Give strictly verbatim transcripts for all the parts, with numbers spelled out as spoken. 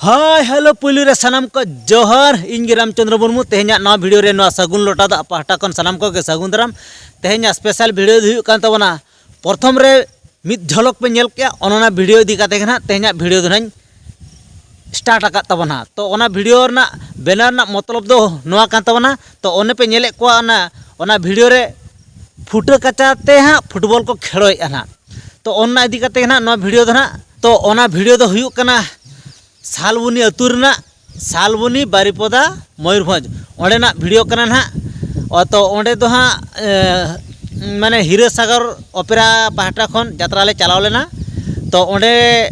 Hi hello, ᱯᱩᱭᱞᱩ ᱨᱮ ᱥᱟᱱᱟᱢ ᱠᱚ ᱡᱚᱦᱟᱨ᱾ ᱤᱧ ᱜᱮ ᱨᱟᱢᱪᱚᱸᱫᱽᱨᱚ ᱢᱩᱨᱢᱩ᱾ ᱛᱮᱦᱮᱧᱟᱜ ᱱᱚᱣᱟ ᱵᱷᱤᱰᱤᱭᱳ ᱨᱮ ᱱᱚᱣᱟ ᱥᱟᱹᱜᱩᱱ ᱞᱚᱴᱟ ᱫᱟᱜ ᱯᱟᱦᱴᱟ ᱠᱷᱚᱱ ᱥᱟᱱᱟᱢ ᱠᱚᱜᱮ ᱥᱟᱹᱜᱩᱱ ᱫᱟᱨᱟᱢ᱾ ᱛᱮᱦᱮᱧᱟᱜ ᱥᱯᱮᱥᱟᱞ ᱵᱷᱤᱰᱤᱭᱳ ᱫᱚ ᱦᱩᱭᱩᱜ ᱠᱟᱱ ᱛᱟᱵᱚᱱᱟ, ᱯᱨᱚᱛᱷᱚᱢ ᱨᱮ ᱢᱤᱫ ᱡᱷᱚᱞᱚᱠ ᱯᱮ ᱧᱮᱞ ᱠᱮᱜᱼᱟ, ᱚᱱ ᱚᱱᱟ ᱵᱷᱤᱰᱤᱭᱳ ᱤᱫᱤ ᱠᱟᱛᱮ ᱜᱮ ᱱᱟᱦᱟᱜ ᱛᱮᱦᱮᱧᱟᱜ ᱵᱷᱤᱰᱤᱭᱳ ᱫᱚ ᱱᱟᱦᱟᱜ ᱤᱧ ᱥᱴᱟᱨᱴ ᱟᱠᱟᱫ ᱛᱟᱵᱚᱱᱟ᱾ ᱛᱚ ᱚᱱᱟ ᱵᱷᱤᱰᱤᱭᱳ ᱨᱮᱱᱟᱜ ᱵᱮᱱᱟᱨ ᱨᱮᱱᱟᱜ ᱢᱚᱛᱞᱚᱵ ᱫᱚ ᱱᱚᱣᱟ ᱠᱟᱱ ᱛᱟᱵᱚᱱᱟ᱾ ᱛᱚ ᱚᱱᱮ ᱯᱮ ᱧᱮᱞᱮᱫ ᱠᱚᱣᱟ ᱚᱱᱟ, ᱚᱱᱟ ᱵᱷᱤᱰᱤᱭᱳ ᱨᱮ ᱯᱷᱩᱴᱟᱹ ᱠᱟᱪᱟ ᱛᱮ ᱦᱟᱸᱜ ᱯᱷᱩᱴᱵᱚᱞ ᱠᱚ ᱠᱷᱮᱞᱳᱭᱮᱫᱼᱟ ᱱᱟᱦᱟᱜ᱾ ᱛᱚ ᱚᱱᱟ ᱤᱫᱤ ᱠᱟᱛᱮ ᱜᱮ ᱱᱟᱦᱟᱜ ᱱᱚᱣᱟ ᱵᱷᱤᱰᱤᱭᱳ ᱫᱚ ᱱᱟᱦᱟᱜ, ᱛᱚ ᱚᱱᱟ ᱵᱷᱤᱰᱤᱭᱳ ᱫᱚ ᱦᱩᱭᱩᱜ ᱠᱟᱱᱟ ᱥᱟᱞᱵᱚᱱᱤ ᱟᱹᱛᱩ ᱨᱮᱱᱟᱜ, ᱥᱟᱞᱵᱚᱱᱤ ᱵᱟᱨᱤᱯᱚᱫᱟ, ᱢᱚᱭᱩᱨᱵᱷᱚᱸᱡᱽ, ᱚᱸᱰᱮᱱᱟᱜ ᱵᱷᱤᱰᱤᱭᱳ ᱠᱟᱱᱟ ᱱᱟᱦᱟᱜ᱾ ᱚ, ᱛᱚ ᱚᱸᱰᱮ ᱫᱚ ᱦᱟᱸᱜ, ᱮ, ᱢᱟᱱᱮ ᱦᱤᱨᱟᱹ ᱥᱟᱜᱚᱨ ᱚᱯᱮᱨᱟ ᱯᱟᱦᱴᱟ ᱠᱷᱚᱱ ᱡᱟᱛᱨᱟ ᱞᱮ ᱪᱟᱞᱟᱣ ᱞᱮᱱᱟ᱾ ᱛᱚ ᱚᱸᱰᱮ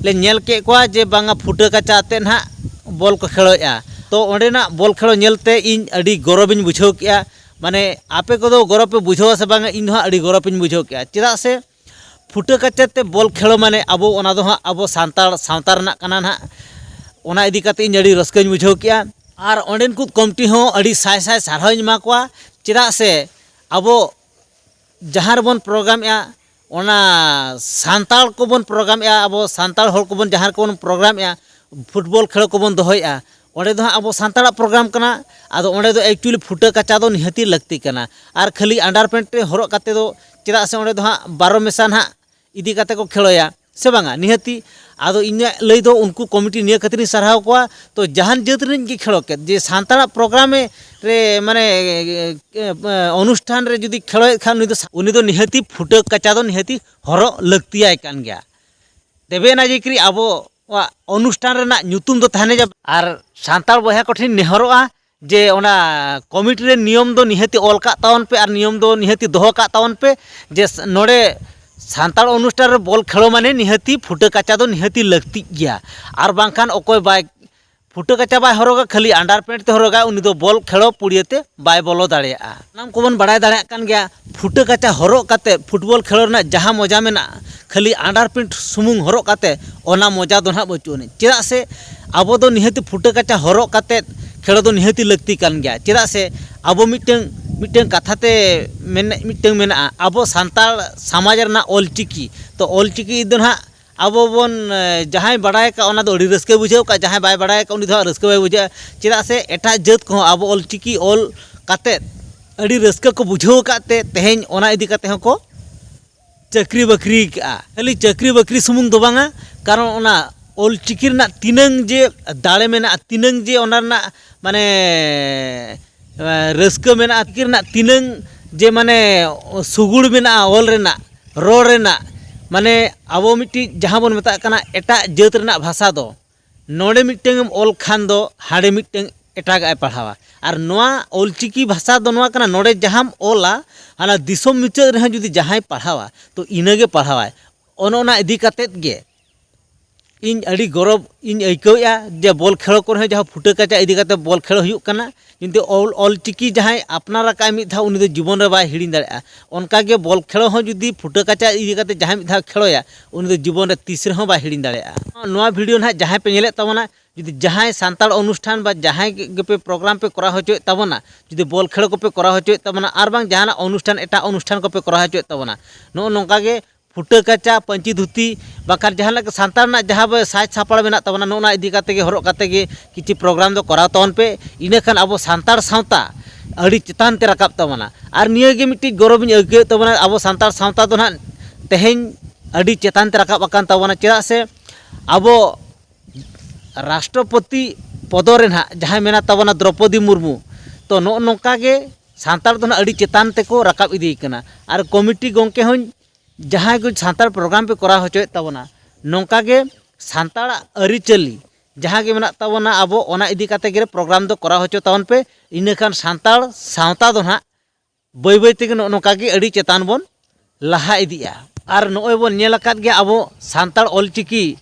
ᱞᱮ ᱧᱮᱞ ᱠᱮᱫ ᱠᱚᱣᱟ ᱡᱮ ᱵᱟᱝᱟ ᱯᱷᱩᱴᱟᱹ ᱠᱟᱪᱟ ᱟᱛᱮᱫ ᱱᱟᱦᱟᱜ ᱵᱚᱞ ᱠᱚ ᱠᱷᱮᱞᱳᱭᱮᱫᱼᱟ᱾ ᱛᱚ ᱚᱸᱰᱮᱱᱟᱜ ᱵᱚᱞ ᱠᱷᱮᱞᱳ ᱧᱮᱞᱛᱮ ᱤᱧ ᱟᱹᱰᱤ ᱜᱚᱨᱚᱵᱤᱧ ᱵᱩᱡᱷᱟᱹᱣ ᱠᱮᱜᱼᱟ᱾ ᱢᱟᱱᱮ ᱟᱯᱮ ᱠᱚᱫᱚ ᱜᱚᱨᱚᱵ ᱯᱮ ᱵᱩᱡᱷᱟᱹᱣᱟ ᱥᱮ ᱵᱟᱝᱟ, ᱤᱧ ᱫᱚ ᱦᱟᱸᱜ ᱟᱹᱰᱤ ᱜᱚᱨᱚᱵᱤᱧ ᱵᱩᱡᱷᱟᱹᱣ ᱠᱮᱜᱼᱟ᱾ ᱪᱮᱫᱟᱜ ᱥᱮ ᱯᱷᱩᱴᱟᱹ ᱠᱟᱪᱟ ᱛᱮ ᱵᱚᱞ ᱠᱷᱮᱞᱳ ᱢᱟᱱᱮ ᱟᱵᱚ ᱚᱱᱟ ᱫᱚ ᱦᱟᱸᱜ ᱟᱵᱚ ᱥᱟᱱᱛᱟᱲ ᱥᱟᱶᱛᱟ ᱨᱮᱱᱟᱜ ᱠᱟᱱᱟ ᱱᱟᱦᱟᱜ᱾ ᱚᱱᱟ ᱤᱫᱤ ᱠᱟᱛᱮ ᱤᱧ ᱟᱹᱰᱤ ᱨᱟᱹᱥᱠᱟᱹᱧ ᱵᱩᱡᱷᱟᱹᱣ ᱠᱮᱜᱼᱟ᱾ ᱟᱨ ᱚᱸᱰᱮᱱ ᱠᱚ ᱠᱚᱢᱤᱴᱤ ᱦᱚᱸ ᱟᱹᱰᱤ ᱥᱟᱭ ᱥᱟᱭ ᱥᱟᱨᱦᱟᱣᱤᱧ ᱮᱢᱟ ᱠᱚᱣᱟ᱾ ᱪᱮᱫᱟᱜ ᱥᱮ ᱟᱵᱚ ᱡᱟᱦᱟᱸ ᱨᱮᱵᱚᱱ ᱯᱨᱳᱜᱨᱟᱢᱮᱜᱼᱟ, ᱚᱱᱟ ᱥᱟᱱᱛᱟᱲ ᱠᱚᱵᱚᱱ ᱯᱨᱳᱜᱨᱟᱢᱮᱜᱼᱟ, ᱟᱵᱚ ᱥᱟᱱᱛᱟᱲ ᱦᱚᱲ ᱠᱚᱵᱚᱱ ᱡᱟᱦᱟᱸ ᱨᱮᱠᱚᱵᱚᱱ ᱯᱨᱳᱜᱨᱟᱢᱮᱜᱼᱟ, ᱯᱷᱩᱴᱵᱚᱞ ᱠᱷᱮᱞᱳ ᱠᱚᱵᱚᱱ ᱫᱚᱦᱚᱭᱮᱜᱼᱟ, ᱚᱸᱰᱮ ᱫᱚ ᱦᱟᱸᱜ ᱟᱵᱚ ᱥᱟᱱᱛᱟᱲᱟᱜ ᱯᱨᱳᱜᱨᱟᱢ ᱠᱟᱱᱟ᱾ ᱟᱫᱚ ᱚᱸᱰᱮ ᱫᱚ ᱮᱠᱪᱩᱭᱮᱞᱤ ᱯᱷᱩᱴᱟᱹ ᱠᱟᱪᱟ ᱫᱚ ᱱᱤᱦᱟᱹᱛᱤ ᱞᱟᱹᱠᱛᱤ ᱠᱟᱱᱟ᱾ ᱟᱨ ᱠᱷᱟᱹᱞᱤ ᱟᱱᱰᱟᱨ ᱯᱮᱱᱴ ᱨᱮ ᱦᱚᱨᱚᱜ ᱠᱟᱛᱮ ᱫᱚ, ᱪᱮᱫᱟᱜ ᱥᱮ ᱚᱸᱰᱮ ᱫᱚ ᱦᱟᱸᱜ ᱵᱟᱨᱚ ᱢᱮᱥᱟ ᱱᱟᱦᱟᱜ ᱤᱫᱤ ᱠᱟᱛᱮ ᱠᱚ ᱠᱷᱮᱞᱳᱭᱟ, ᱥᱮ ᱵᱟᱝᱟ? ᱱᱤᱦᱟᱹᱛᱤ᱾ ᱟᱫᱚ ᱤᱧᱟᱹᱜ ᱞᱟᱹᱭ ᱫᱚ ᱩᱱᱠᱩ ᱠᱚᱢᱤᱴᱤ ᱱᱤᱭᱟᱹ ᱠᱷᱟᱹᱛᱤᱨᱤᱧ ᱥᱟᱨᱦᱟᱣ ᱠᱚᱣᱟ᱾ ᱛᱚ ᱡᱟᱦᱟᱱ ᱡᱟᱹᱛ ᱨᱤᱱᱤᱡ ᱜᱮ ᱠᱷᱮᱞᱳ ᱠᱮᱫ, ᱡᱮ ᱥᱟᱱᱛᱟᱲᱟᱜ ᱯᱨᱳᱜᱨᱟᱢ ᱨᱮ ᱢᱟᱱᱮ, ᱮ, ᱮ, ᱚᱱᱩᱥᱴᱷᱟᱱ ᱨᱮ ᱡᱩᱫᱤ ᱠᱷᱮᱞᱳᱭᱮᱫ ᱠᱷᱟᱱ ᱩᱱᱤ ᱫᱚ, ᱩᱱᱤ ᱫᱚ ᱱᱤᱦᱟᱹᱛᱤ ᱯᱷᱩᱴᱟᱹ ᱠᱟᱪᱟ ᱫᱚ ᱱᱤᱦᱟᱹᱛᱤ ᱦᱚᱨᱚᱜ ᱞᱟᱹᱠᱛᱤᱭᱟᱭ ᱠᱟᱱ ᱜᱮᱭᱟ᱾ ᱛᱚᱵᱮ ᱮᱱᱟ ᱡᱮ ᱠᱤ ᱟᱵᱚᱣᱟᱜ ᱚᱱᱩᱥᱴᱷᱟᱱ ᱨᱮᱱᱟᱜ ᱧᱩᱛᱩᱢ ᱫᱚ ᱛᱟᱦᱮᱱᱟ᱾ ᱡᱮ ᱟᱨ ᱥᱟᱱᱛᱟᱲ ᱵᱚᱭᱦᱟ ᱠᱚᱴᱷᱮᱱ ᱱᱮᱦᱚᱨᱚᱜᱼᱟ ᱡᱮ ᱚᱱᱟ ᱠᱚᱢᱤᱴᱤ ᱨᱮ ᱱᱤᱭᱚᱢ ᱫᱚ ᱱᱤᱦᱟᱹᱛᱤ ᱚᱞ ᱠᱟᱜ ᱛᱟᱵᱚᱱ ᱯᱮ ᱟᱨ ᱱᱤᱭᱚᱢ ᱫᱚ ᱱᱤᱦᱟᱹᱛᱤ ᱫᱚᱦᱚ ᱠᱟᱜ ᱛᱟᱵᱚᱱ ᱯᱮ ᱡᱮ ᱥ-, ᱱᱚᱰᱮ ᱥᱟᱱᱛᱟᱲ ᱚᱱᱩᱥᱴᱷᱟᱱ ᱨᱮ ᱵᱚᱞ ᱠᱷᱮᱞᱳ ᱢᱟᱱᱮ ᱱᱤᱦᱟᱹᱛᱤ ᱯᱷᱩᱴᱟᱹ ᱠᱟᱪᱟ ᱫᱚ ᱱᱤᱦᱟᱹᱛᱤ ᱞᱟᱹᱠᱛᱤᱜ ᱜᱮᱭᱟ᱾ ᱟᱨ ᱵᱟᱝᱠᱷᱟᱱ ᱚᱠᱚᱭ ᱵᱟᱭ, ᱯᱷᱩᱴᱟᱹ ᱠᱟᱪᱟ ᱵᱟᱭ ᱦᱚᱨᱚᱜᱟ, ᱠᱷᱟᱹᱞᱤ ᱟᱱᱰᱟᱨ ᱯᱮᱱᱴ ᱛᱮ ᱦᱚᱨᱚᱜᱟ, ᱩᱱᱤ ᱫᱚ ᱵᱚᱞ ᱠᱷᱮᱞᱳ ᱯᱩᱲᱤᱭᱟᱹ ᱛᱮ ᱵᱟᱭ ᱵᱚᱞᱚ ᱫᱟᱲᱮᱭᱟᱜᱼᱟ᱾ ᱥᱟᱱᱟᱢ ᱠᱚᱵᱚᱱ ᱵᱟᱲᱟᱭ ᱫᱟᱲᱮᱭᱟᱜ ᱠᱟᱱ ᱜᱮᱭᱟ, ᱯᱷᱩᱴᱟᱹ ᱠᱟᱪᱟ ᱦᱚᱨᱚᱜ ᱠᱟᱛᱮ ᱯᱷᱩᱴᱵᱚᱞ ᱠᱷᱮᱞᱳ ᱨᱮᱱᱟᱜ ᱡᱟᱦᱟᱸ ᱢᱚᱡᱟ ᱢᱮᱱᱟᱜᱼᱟ, ᱠᱷᱟᱹᱞᱤ ᱟᱱᱰᱟᱨ ᱯᱮᱱᱴ ᱥᱩᱢᱩᱝ ᱦᱚᱨᱚᱜ ᱠᱟᱛᱮ ᱚᱱᱟ ᱢᱚᱡᱟ ᱫᱚ ᱱᱟᱦᱟᱜ ᱵᱟᱹᱪᱩᱜ ᱟᱹᱱᱤᱡ᱾ ᱪᱮᱫᱟᱜ ᱥᱮ ᱟᱵᱚ ᱫᱚ ᱱᱤᱦᱟᱹᱛᱤ ᱯᱷᱩᱴᱟᱹ ᱠᱟᱪᱟ ᱦᱚᱨᱚᱜ ᱠᱟᱛᱮ ᱠᱷᱮᱞᱳ ᱫᱚ ᱱᱤᱦᱟᱹᱛᱤ ᱞᱟᱹᱠᱛᱤ ᱠᱟᱱ ᱜᱮᱭᱟ᱾ ᱪᱮᱫᱟᱜ ᱥᱮ ᱟᱵᱚ ᱢᱤᱫᱴᱟᱹᱝ, ᱢᱤᱫᱴᱟᱹᱝ ᱠᱟᱛᱷᱟ ᱛᱮ ᱢᱮᱱ, ᱢᱤᱫᱴᱟᱹᱝ ᱢᱮᱱᱟᱜᱼᱟ, ᱟᱵᱚ ᱥᱟᱱᱛᱟᱲ ᱥᱚᱢᱟᱡᱽ ᱨᱮᱱᱟᱜ ᱚᱞ ᱪᱤᱠᱤ᱾ ᱛᱚ ᱚᱞ ᱪᱤᱠᱤ ᱫᱚ ᱱᱟᱦᱟᱜ ᱟᱵᱚ ᱵᱚᱱ ᱡᱟᱦᱟᱸᱭ ᱵᱟᱲᱟᱭ ᱟᱠᱟᱫ ᱚᱱᱟ ᱫᱚ ᱟᱹᱰᱤ ᱨᱟᱹᱥᱠᱟᱹ ᱵᱩᱡᱷᱟᱹᱣ ᱠᱟᱜ, ᱡᱟᱦᱟᱸᱭ ᱵᱟᱭ ᱵᱟᱲᱟᱭ ᱟᱠᱟᱫ ᱩᱱᱤ ᱫᱚ ᱦᱟᱸᱜ ᱨᱟᱹᱥᱠᱟᱹ ᱵᱟᱭ ᱵᱩᱡᱷᱟᱹᱜᱼᱟ᱾ ᱪᱮᱫᱟᱜ ᱥᱮ ᱮᱴᱟᱜ ᱡᱟᱹᱛ ᱠᱚᱦᱚᱸ ᱟᱵᱚ ᱚᱞᱪᱤᱠᱤ ᱚᱞ ᱠᱟᱛᱮᱫ ᱟᱹᱰᱤ ᱨᱟᱹᱥᱠᱟᱹ ᱠᱚ ᱵᱩᱡᱷᱟᱹᱣ ᱟᱠᱟᱫ ᱛᱮ ᱛᱮᱦᱮᱧ ᱚᱱᱟ ᱤᱫᱤ ᱠᱟᱛᱮ ᱦᱚᱸᱠᱚ ᱪᱟᱹᱠᱨᱤ ᱵᱟᱹᱠᱨᱤ ᱠᱟᱜᱼᱟ᱾ ᱠᱷᱟᱹᱞᱤ ᱪᱟᱹᱠᱨᱤ ᱵᱟᱹᱠᱨᱤ ᱥᱩᱢᱩᱝ ᱫᱚ ᱵᱟᱝᱟ, ᱠᱟᱨᱚᱱ ᱚᱱᱟ ᱚᱞᱪᱤᱠᱤ ᱨᱮᱱᱟᱜ ᱛᱤᱱᱟᱹᱝ ᱡᱮ ᱫᱟᱲᱮ ᱢᱮᱱᱟᱜᱼᱟ, ᱛᱤᱱᱟᱹᱝ ᱡᱮ ᱚᱱᱟ ᱨᱮᱱᱟᱜ ᱢᱟᱱᱮ ᱨᱟᱹᱥᱠᱟᱹ ᱢᱮᱱᱟᱜᱼᱟ, ᱪᱤᱠᱤ ᱨᱮᱱᱟᱜ ᱛᱤᱱᱟᱹᱝ ᱡᱮ ᱢᱟᱱᱮ ᱥᱩᱜᱩᱲ ᱢᱮᱱᱟᱜᱼᱟ ᱚᱞ ᱨᱮᱱᱟᱜ, ᱨᱚᱲ ᱨᱮᱱᱟᱜ, ᱢᱟᱱᱮ ᱟᱵᱚ ᱢᱤᱫᱴᱤᱡ ᱡᱟᱦᱟᱸ ᱵᱚᱱ ᱢᱮᱛᱟᱜ ᱠᱟᱱᱟ ᱮᱴᱟᱜ ᱡᱟᱹᱛ ᱨᱮᱱᱟᱜ ᱵᱷᱟᱥᱟ ᱫᱚ ᱱᱚᱰᱮ ᱢᱤᱫᱴᱟᱝ ᱮᱢ ᱚᱞ ᱠᱷᱟᱱ ᱫᱚ ᱦᱟᱸᱰᱮ ᱢᱤᱫᱴᱟᱝ ᱮᱴᱟᱜᱟᱜ ᱮ ᱯᱟᱲᱦᱟᱣᱟ᱾ ᱟᱨ ᱱᱚᱣᱟ ᱚᱞᱪᱤᱠᱤ ᱵᱷᱟᱥᱟ ᱫᱚ ᱱᱚᱣᱟ ᱠᱟᱱᱟ, ᱱᱚᱰᱮ ᱡᱟᱦᱟᱸᱢ ᱚᱞᱟ ᱦᱟᱱᱟ ᱫᱤᱥᱚᱢ ᱢᱩᱪᱟᱹᱫ ᱨᱮᱦᱚᱸ ᱡᱩᱫᱤ ᱡᱟᱦᱟᱸᱭ ᱯᱟᱲᱦᱟᱣᱟ ᱛᱚ ᱤᱱᱟᱹᱜᱮ ᱯᱟᱲᱦᱟᱣᱟᱭ᱾ ᱚᱱᱮ ᱚᱱᱟ ᱤᱫᱤ ᱠᱟᱛᱮᱫ ᱜᱮ ᱤᱧ ᱟᱹᱰᱤ ᱜᱚᱨᱚᱵᱽ ᱤᱧ ᱟᱹᱭᱠᱟᱹᱣᱮᱫᱼᱟ ᱡᱮ ᱵᱚᱞ ᱠᱷᱮᱞᱳ ᱠᱚᱨᱮ ᱦᱚᱸ ᱡᱟᱦᱟᱸ ᱯᱷᱩᱴᱟᱹ ᱠᱟᱪᱟ ᱤᱫᱤ ᱠᱟᱛᱮ ᱵᱚᱞ ᱠᱷᱮᱞᱳ ᱦᱩᱭᱩᱜ ᱠᱟᱱᱟ, ᱠᱤᱱᱛᱩ ᱚᱞ ᱚᱞᱪᱤᱠᱤ ᱡᱟᱦᱟᱸᱭ ᱟᱯᱱᱟᱨ ᱟᱠᱟᱫ ᱢᱤᱫ ᱫᱷᱟᱣ ᱩᱱᱤ ᱫᱚ ᱡᱤᱵᱚᱱ ᱨᱮ ᱵᱟᱭ ᱦᱤᱲᱤᱧ ᱫᱟᱲᱮᱭᱟᱜᱼᱟ᱾ ᱚᱱᱠᱟᱜᱮ ᱵᱚᱞ ᱠᱷᱮᱞᱳ ᱦᱚᱸ ᱡᱩᱫᱤ ᱯᱷᱩᱴᱟᱹ ᱠᱟᱪᱟ ᱤᱫᱤ ᱠᱟᱛᱮ ᱡᱟᱦᱟᱸᱭ ᱢᱤᱫ ᱫᱷᱟᱣ ᱠᱷᱮᱞᱳᱭᱟ ᱩᱱᱤ ᱫᱚ ᱡᱤᱵᱚᱱ ᱨᱮ ᱛᱤᱥ ᱨᱮᱦᱚᱸ ᱵᱟᱭ ᱦᱤᱲᱤᱧ ᱫᱟᱲᱮᱭᱟᱜᱼᱟ᱾ ᱱᱚᱣᱟ ᱵᱷᱤᱰᱤᱭᱳ ᱱᱟᱦᱟᱜ ᱡᱟᱦᱟᱸᱭ ᱯᱮ ᱧᱮᱞᱮᱫ ᱛᱟᱵᱚᱱᱟ, ᱡᱩᱫᱤ ᱡᱟᱦᱟᱸᱭ ᱥᱟᱱᱛᱟᱲ ᱚᱱᱩᱥᱴᱷᱟᱱ ᱵᱟ ᱡᱟᱦᱟᱸᱭ ᱜᱮᱯᱮ ᱯᱨᱳᱜᱨᱟᱢ ᱯᱮ ᱠᱚᱨᱟᱣ ᱦᱚᱪᱚᱭᱮᱫ ᱛᱟᱵᱚᱱᱟ, ᱡᱩᱫᱤ ᱵᱚᱞ ᱠᱷᱮᱞᱳ ᱠᱚᱯᱮ ᱠᱚᱨᱟᱣ ᱦᱚᱪᱚᱭᱮᱫ ᱛᱟᱵᱚᱱᱟ ᱟᱨ ᱵᱟᱝ ᱡᱟᱦᱟᱱᱟᱜ ᱚᱱᱩᱥᱴᱷᱟᱱ ᱮᱴᱟᱜ ᱚᱱᱩᱥᱴᱷᱟᱱ ᱠᱚᱯᱮ ᱠᱚᱨᱟᱣ ᱦᱚᱪᱚᱭᱮᱫ ᱛᱟᱵᱚᱱᱟ, ᱱᱚᱜᱼᱚ ᱱᱚᱝᱠᱟ ᱜᱮ ᱯᱷᱩᱴᱟᱹ ᱠᱟᱪᱟ, ᱯᱟᱹᱧᱪᱤ ᱫᱷᱩᱛᱤ, ᱵᱟᱝᱠᱷᱟᱱ ᱡᱟᱦᱟᱸ ᱞᱮᱠᱟ ᱥᱟᱱᱛᱟᱲ ᱨᱮᱱᱟᱜ ᱡᱟᱦᱟᱸ ᱵᱚ ᱥᱟᱡᱽ ᱥᱟᱯᱲᱟᱣ ᱢᱮᱱᱟᱜ ᱛᱟᱵᱚᱱᱟ, ᱱᱚᱜᱼᱚ ᱱᱟ ᱤᱫᱤ ᱠᱟᱛᱮ ᱜᱮ ᱦᱚᱨᱚᱜ ᱠᱟᱛᱮ ᱜᱮ ᱠᱤᱪᱷᱩ ᱯᱨᱳᱜᱨᱟᱢ ᱫᱚ ᱠᱚᱨᱟᱣ ᱛᱟᱵᱚᱱ ᱯᱮ᱾ ᱤᱱᱟᱹ ᱠᱷᱟᱱ ᱟᱵᱚ ᱥᱟᱱᱛᱟᱲ ᱥᱟᱶᱛᱟ ᱟᱹᱰᱤ ᱪᱮᱛᱟᱱ ᱛᱮ ᱨᱟᱠᱟᱵ ᱛᱟᱵᱚᱱᱟ᱾ ᱟᱨ ᱱᱤᱭᱟᱹ ᱜᱮ ᱢᱤᱫᱴᱤᱡ ᱜᱚᱨᱚᱵᱽ ᱤᱧ ᱟᱹᱭᱠᱟᱹᱣᱮᱫ ᱛᱟᱵᱚᱱᱟ, ᱟᱵᱚ ᱥᱟᱱᱛᱟᱲ ᱥᱟᱶᱛᱟ ᱫᱚ ᱱᱟᱦᱟᱜ ᱛᱮᱦᱮᱧ ᱟᱹᱰᱤ ᱪᱮᱛᱟᱱ ᱛᱮ ᱨᱟᱠᱟᱵ ᱟᱠᱟᱱ ᱛᱟᱵᱚᱱᱟ᱾ ᱪᱮᱫᱟᱜ ᱥᱮ ᱟᱵᱚ ᱨᱟᱥᱴᱨᱚᱯᱚᱛᱤ ᱯᱚᱫᱚ ᱨᱮ ᱱᱟᱦᱟᱜ ᱡᱟᱦᱟᱸᱭ ᱢᱮᱱᱟᱜ ᱛᱟᱵᱚᱱᱟ ᱫᱨᱚᱯᱚᱫᱤ ᱢᱩᱨᱢᱩ, ᱛᱚ ᱱᱚᱜᱼᱚ ᱱᱚᱝᱠᱟ ᱜᱮ ᱥᱟᱱᱛᱟᱲ ᱫᱚ ᱱᱟᱦᱟᱜ ᱟᱹᱰᱤ ᱪᱮᱛᱟᱱ ᱛᱮᱠᱚ ᱨᱟᱠᱟᱵ ᱤᱫᱤᱭ ᱠᱟᱱᱟ᱾ ᱟᱨ ᱠᱚᱢᱤᱴᱤ ᱜᱚᱢᱠᱮ ᱦᱚᱸᱧ ᱡᱟᱦᱟᱸᱭ ᱠᱚ ᱥᱟᱱᱛᱟᱲ ᱯᱨᱳᱜᱨᱟᱢ ᱯᱮ ᱠᱚᱨᱟᱣ ᱦᱚᱪᱚᱭᱮᱫ ᱛᱟᱵᱚᱱᱟ, ᱱᱚᱝᱠᱟ ᱜᱮ ᱥᱟᱱᱛᱟᱲᱟᱜ ᱟᱹᱨᱤᱪᱟᱹᱞᱤ ᱡᱟᱦᱟᱸ ᱜᱮ ᱢᱮᱱᱟᱜ ᱛᱟᱵᱚᱱᱟ ᱟᱵᱚ ᱚᱱᱟ ᱤᱫᱤ ᱠᱟᱛᱮ ᱜᱮ ᱯᱨᱳᱜᱨᱟᱢ ᱫᱚ ᱠᱚᱨᱟᱣ ᱦᱚᱪᱚ ᱛᱟᱵᱚᱱ ᱯᱮ᱾ ᱤᱱᱟᱹᱠᱷᱟᱱ ᱥᱟᱱᱛᱟᱲ ᱥᱟᱶᱛᱟ ᱫᱚ ᱱᱟᱦᱟᱜ ᱵᱟᱹᱭ ᱵᱟᱹᱭ ᱛᱮᱜᱮ ᱱᱚᱜᱼᱚ ᱱᱚᱝᱠᱟ ᱜᱮ ᱟᱹᱰᱤ ᱪᱮᱛᱟᱱ ᱵᱚᱱ ᱞᱟᱦᱟ ᱤᱫᱤᱜᱼᱟ᱾ ᱟᱨ ᱱᱚᱜᱼᱚᱭ ᱵᱚᱱ ᱧᱮᱞ ᱟᱠᱟᱫ ᱜᱮᱭᱟ ᱟᱵᱚ ᱥᱟᱱᱛᱟᱲ ᱚᱞᱪᱤᱠᱤ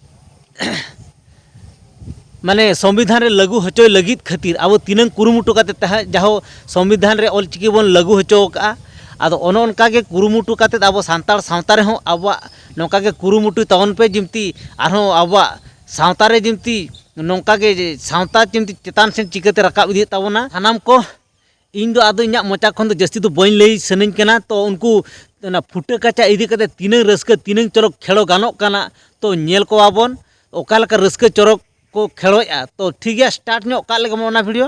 ᱢᱟᱱᱮ ᱥᱚᱝᱵᱤᱫᱷᱟᱱ ᱨᱮ ᱞᱟᱹᱜᱩ ᱦᱚᱪᱚᱭ ᱞᱟᱹᱜᱤᱫ ᱠᱷᱟᱹᱛᱤᱨ ᱟᱵᱚ ᱛᱤᱱᱟᱹᱝ ᱠᱩᱨᱩᱢᱩᱴᱩ ᱠᱟᱛᱮ ᱛᱟᱦᱮᱸ ᱡᱟᱦᱳ ᱥᱚᱝᱵᱤᱫᱷᱟᱱ ᱨᱮ ᱚᱞᱪᱤᱠᱤ ᱵᱚᱱ ᱞᱟᱹᱜᱩ ᱦᱚᱪᱚ ᱟᱠᱟᱫᱼᱟ᱾ ᱟᱫᱚ ᱚᱱᱮ ᱚᱱᱠᱟ ᱜᱮ ᱠᱩᱨᱩᱢᱩᱴᱩ ᱠᱟᱛᱮ ᱟᱵᱚ ᱥᱟᱱᱛᱟᱲ ᱥᱟᱶᱛᱟ ᱨᱮᱦᱚᱸ ᱟᱵᱚᱣᱟᱜ ᱱᱚᱝᱠᱟ ᱜᱮ ᱠᱩᱨᱩᱢᱩᱴᱩᱭ ᱛᱟᱵᱚᱱ ᱯᱮ, ᱡᱤᱢᱛᱤ ᱟᱨᱦᱚᱸ ᱟᱵᱚᱣᱟᱜ ᱥᱟᱶᱛᱟ ᱨᱮ ᱡᱤᱢᱛᱤ ᱱᱚᱝᱠᱟ ᱜᱮ ᱥᱟᱶᱛᱟ ᱡᱤᱢᱛᱤ ᱪᱮᱛᱟᱱ ᱥᱮᱫ ᱪᱤᱠᱟᱹᱛᱮ ᱨᱟᱠᱟᱵ ᱤᱫᱤᱜ ᱛᱟᱵᱚᱱᱟ ᱥᱟᱱᱟᱢ ᱠᱚ᱾ ᱤᱧ ᱫᱚ ᱟᱫᱚ ᱤᱧᱟᱹᱜ ᱢᱚᱪᱟ ᱠᱷᱚᱱ ᱫᱚ ᱡᱟᱹᱥᱛᱤ ᱫᱚ ᱵᱟᱹᱧ ᱞᱟᱹᱭ ᱥᱟᱹᱱᱟᱹᱧ ᱠᱟᱱᱟ᱾ ᱛᱚ ᱩᱱᱠᱩ ᱚᱱᱟ ᱯᱷᱩᱴᱟᱹ ᱠᱟᱪᱟ ᱤᱫᱤ ᱠᱟᱛᱮ ᱛᱤᱱᱟᱹᱝ ᱨᱟᱹᱥᱠᱟᱹ, ᱛᱤᱱᱟᱹᱝ ᱪᱚᱨᱚᱠ ᱠᱷᱮᱞᱳ ᱜᱟᱱᱚᱜ ᱠᱟᱱᱟ, ᱛᱚ ᱧᱮᱞ ᱠᱚᱣᱟ ᱵᱚᱱ ᱚᱠᱟ ᱞᱮᱠᱟ ᱨᱟᱹᱥᱠᱟᱹ ᱪᱚᱨᱚᱠ ᱠᱚ ᱠᱷᱮᱞᱳᱜᱼᱟ᱾ ᱛᱚ ᱴᱷᱤᱠ ᱜᱮᱭᱟ, ᱥᱴᱟᱨᱴ ᱧᱚᱜ ᱠᱟᱜ ᱞᱮᱜᱮ ᱵᱚᱱ ᱚᱱᱟ ᱵᱷᱤᱰᱤᱭᱳ᱾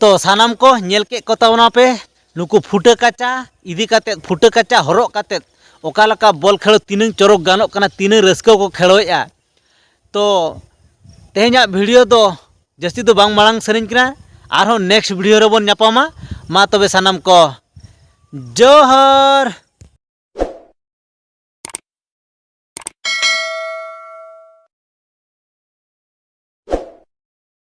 ᱛᱚ ᱥᱟᱱᱟᱢ ᱠᱚ ᱧᱮᱞ ᱠᱮᱫ ᱠᱚ ᱛᱟᱵᱚᱱᱟ ᱯᱮ, ᱱᱩᱠᱩ ᱯᱷᱩᱴᱟᱹ ᱠᱟᱪᱟ ᱤᱫᱤ ᱠᱟᱛᱮᱫ, ᱯᱷᱩᱴᱟᱹ ᱠᱟᱪᱟ ᱦᱚᱨᱚᱜ ᱠᱟᱛᱮᱫ ᱚᱠᱟ ᱞᱮᱠᱟ ᱵᱚᱞ ᱠᱷᱮᱞᱳᱰ ᱛᱤᱱᱟᱹᱝ ᱪᱚᱨᱚᱠ ᱜᱟᱱᱚᱜ ᱠᱟᱱᱟ, ᱛᱤᱱᱟᱹᱝ ᱨᱟᱹᱥᱠᱟᱹ ᱠᱚ ᱠᱷᱮᱞᱳᱮᱫᱼᱟ᱾ ᱛᱚ ᱛᱮᱦᱮᱧᱟᱜ ᱵᱷᱤᱰᱤᱭᱳ ᱫᱚ ᱡᱟᱹᱥᱛᱤ ᱫᱚ ᱵᱟᱝ ᱢᱟᱲᱟᱝ ᱥᱟᱹᱱᱟᱹᱧ ᱠᱟᱱᱟ, ᱟᱨᱦᱚᱸ ᱱᱮᱠᱥᱴ ᱵᱷᱤᱰᱤᱭᱳ ᱨᱮᱵᱚᱱ ᱧᱟᱯᱟᱢᱟ᱾ ᱢᱟ ᱛᱚᱵᱮ ᱥᱟᱱᱟᱢ ᱠᱚ ᱡᱚᱦᱟᱨ᱾